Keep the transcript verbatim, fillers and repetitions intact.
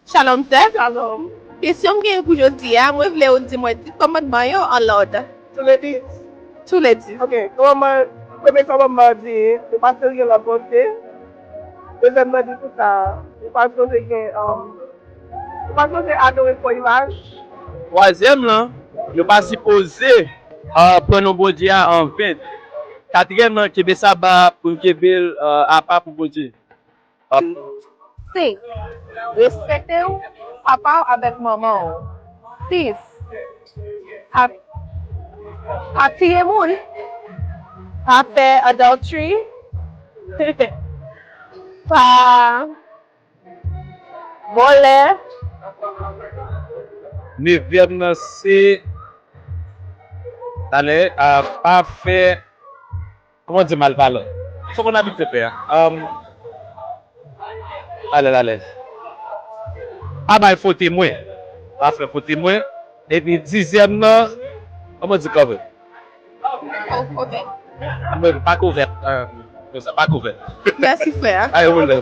Shalom, sè. Shalom. Kesyon m gen pou jodi a, mwen vle ou di mwen dis kòmandman yo an lòd. Tous les dix. Tous les dix. Ok. Kòmandman, premye kòmandman di, ou pa sonje lòt bondye. Dezyèm nan di konsa, ou pa sonje gen, um, ou pa sonje adore fo imaj. Twazyèm lan, yo pa sipoze, uh, pran non Bondye a an ven. Katriyèm lan, kenbe saba pou n kenbe l, uh, apa pou Bondye. Senk, respekte w papa w avèk manman w. Sis, pa, pa tiye moun. Pa fè adultery. Pa vòlè. Nevyèm nan se, talè, a, pa fè, kòman di, malpalan. Sa w konn abitye fè a? Um, alèz, alèz. Pa bay fo temwen. Pa fè fo temwen. Epi dizyèm nan, kòman di kòve? Mwen pa kouvè. Mwen sa pa kouvè. Mèsi, frè. Ay, ou lè.